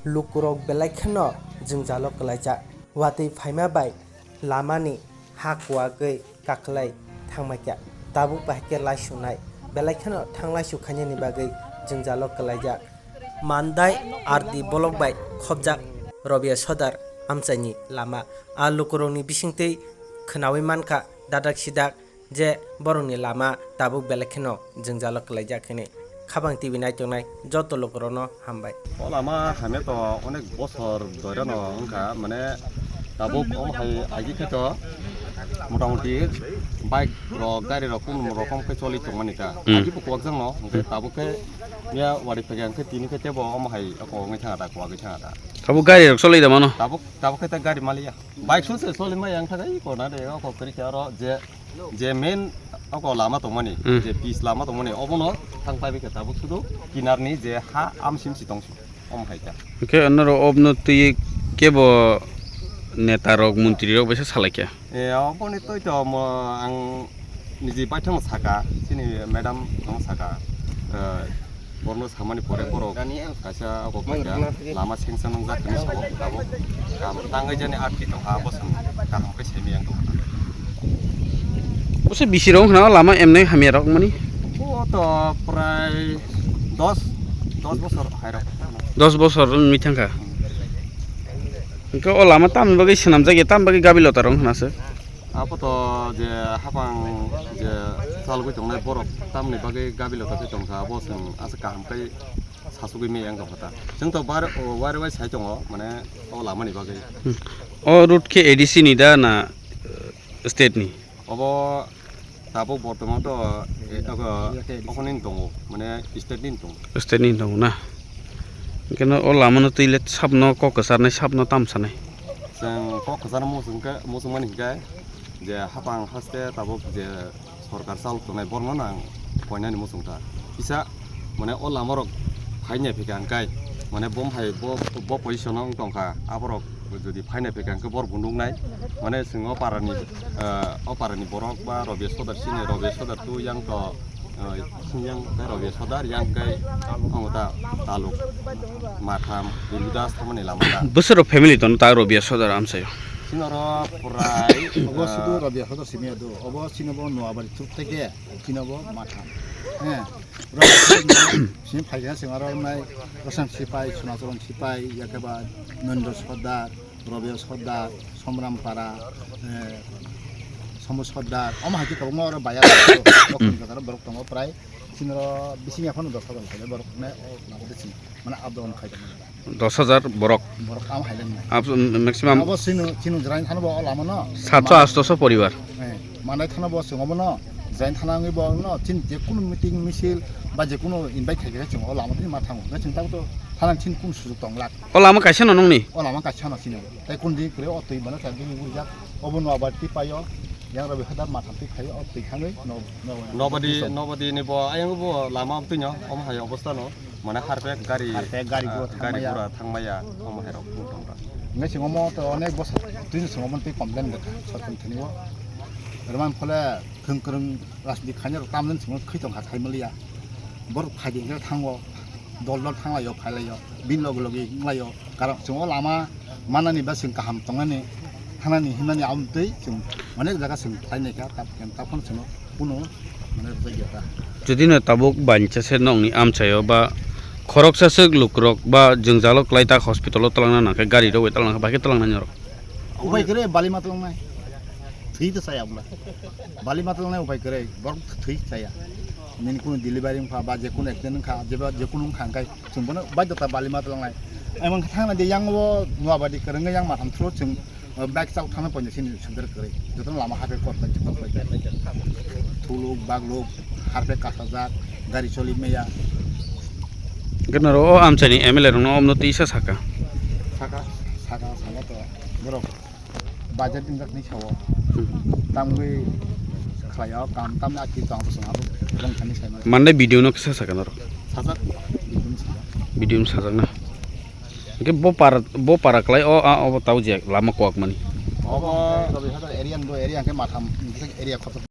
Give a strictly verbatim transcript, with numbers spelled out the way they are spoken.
Lukurok belai kheno jwngjalo kwlaijak. Watwi phaima bai lamani ha kuwagwi kaklai thangmaikha. Tabuk bahai khe laisunai. Belai kheno thanglaisu khainani bagwi jwngjalo kwlaijak. Mandai R D block bai khobjak Robia Sodar amchaini lama. A lukurokni bisingtwi khwnawi mankha dadak sidak je borokni lama tabuk belai kheno jwngjalo kwlaijak hinwi. Khabang T V naitongnai joto lukurokno hambai. O lama hamya to onek bosor doirano wngkha, mane tabuk omo hai agi khe to motamoti bike rok, gari rok kunu rokom khe choli tongmani kha. Hmm. Agi bo kuwak jang no, hwnkhe tabuk khe ya wari phege hwnkhe tini khe tebo omo hai oko wngwi thanga da, kuwagwi thanga da. Tabuk gari rok choli da mano? Tabuk, tabuk khe ta gari maliya. Bike song se soli ma yang thagai kona de oko kwrwi khe aro je, je main oko lama tongmani, Hmm. je pis lama tongmani, obono thang pai khe tabuk sudu kinarni je ha amsim si tongsu, om hai ta. Hwnkhe onoro obno twi kebo neta rok, montri rok baisa salai kha. E, oboni twi to mo ang niji baithang saka, chini madam tong saka, eh, Borno samani pore borok kaisa abo kaisa lama sengsa nungjak hinwi sao, abo kam tangwi jani atki tongkha, abo chwng kaham khe simi yang tongkha. Bose bisi rok wngkha na lama emnai hamya rok mani? O to prai dos, dos bosor hai rok. Dos bosor wngwi thangkha. Hwnkhe o lama tamni bagwi swnamjak ya, tamni bagwi gabi lota rok wngkha na se? Apoto je hapang je chalgwi tongnai borok tamni bagwi gabi lota twi tongkha, abo chwng aswk kaham khe sasugwi maya wngkha phatha. Chwng to bar-, o, wari wai sai tongo, mane o lamani bagwi. Hmm. O route khe A D C ni da na, eh, state ni? Obo tabuk bortoman to, eh, ogo, okhoni tongo, mane state ni tongo. State ni tongo na? Hwnkhe no o lamano twi le sabno kok kwcharnai, sabno tam sanai? Chwng kok kwcharno muchung khe, muchung mani hwnkhe je hapang haste tabuk je sorkar chal tongnai borno nang koinani muchung ta. Kisa mane o lama rok phainai phikha hwnkhe mane bom hai bo, bo position o wng tongkha, aborok jodi phainai phikha hwnkhe borok bo nuknai. Mane chwng o parani, eh, o parani borok ba Robia Sodar sini, Robia Sodar tu yang to, eh, yang khe Robia Sodar, yang khe omo ta taluk Matham, Biludas thangmani lama ta. Bwswk rok family tono ta Robia Sodar amchaio? Chini oro prai, obo eh, sudu Robia Sodar simi ado. Obo chini bo Noabari thuk teke, chini bo Matham. He. Sini phaikha sini aro nai Rosang Sipai, Sunachorong Sipai, yakeba Nondro Sodar, Robia Sodar, Somram Para, eh, Somo Sodar, omo hai khe kwbangma oro baya o kuni kwcharo borok tongo prai. Chini oro bising yaphano dos hajar khaijak borok ne o nabo de chini, mane up down khaijak. Dos hajar borok. Borok omo hai le nai. Ab-, maximum. Abo chini, chini jrain thano bo o lama no. Satso atso so poribar. Eh, manai thano bo chwng obo no, jrain thana wngwi bo no, chini je kunu meeting, misil, ba je kunu invite khaikhe chwng o lama twi ma thango. Hwnkhe chwng tabuk to thana chini kunu sujuk tong lak. O lama kaisa no nongni? O lama kaisa no chini. Tai kun di kwrwi o twi mano sa di ujak. Obo no abar twi paio. Yang Robia Sodar Matham twi phaio o twi thangwi no, no. Nobadi, nobadi ni bo ayang bo lama twi no omo hai obostha no. Mane harpek gari, harpek gari ah, gura gari thangmaya. Gura thangmaya, omo hai rok tong tong ra. Hwnkhe chwng omo to onek bosor twi chwng omo twi complain rwkha sorkar thani o. Rwmani phole khwng kwrwng rajniti khainai rok tamjani chwng khwi tongkha khai manliya. Borok phaidi hwnkhe thango, dol dol thanglaio phailaio, bini logi logi wnglaio. Karon chwng o lama manani ba chwng kaham tongnani, thanani himnani aboni twi chwng onek jaga chwng khlai naikha, tap-, tap phano chwngno kuno mane rwjak ya ta. Jodi no tabuk bancha se nokni amchaio ba khoroksa swk lukurok ba jwngjalo kwlai ta hospital o twlangna nangkhe gari rogwi twlangna nangkhe bai khe twlangnai norok? Upai kwrwi bali ma twlangnai. Thwi ta chaya bwla. Bali ma twlangnai upai kwrwi, borok thwi chaya. Nini kuno delivery wngkha ba je kuno accident wngkha, jeba je kuno wngkha hwnkhe chwng bono baidhota bali ma twlangnai. Emang thangna de yang o Noabadi kwrwngwi yang Matham thro chwng, o, bike chao thangna poina sini sundar kwrwi. Jotono lama haphe kok bai kok bai. Thuluk, bagluk, harphe kasajak, gari choli maya. Gwnaro o amchaini M L A rokno omno tisa saka. Saka, saka, saka to borok. Budget wngjaknai sao. Hmm. Tamgwi khlaio, kam tamni aki tong abo chwng abo bwrwng thani saimano. Mande video no kisa sakha norok? Sajak, video no sajak. Video no sajak na. Hwnkhe bo para, bo para kwlai o, a, obo tau je lama kok mani. Obo Robia Sodar area ni bo area hwnkhe Matham area khoroksa.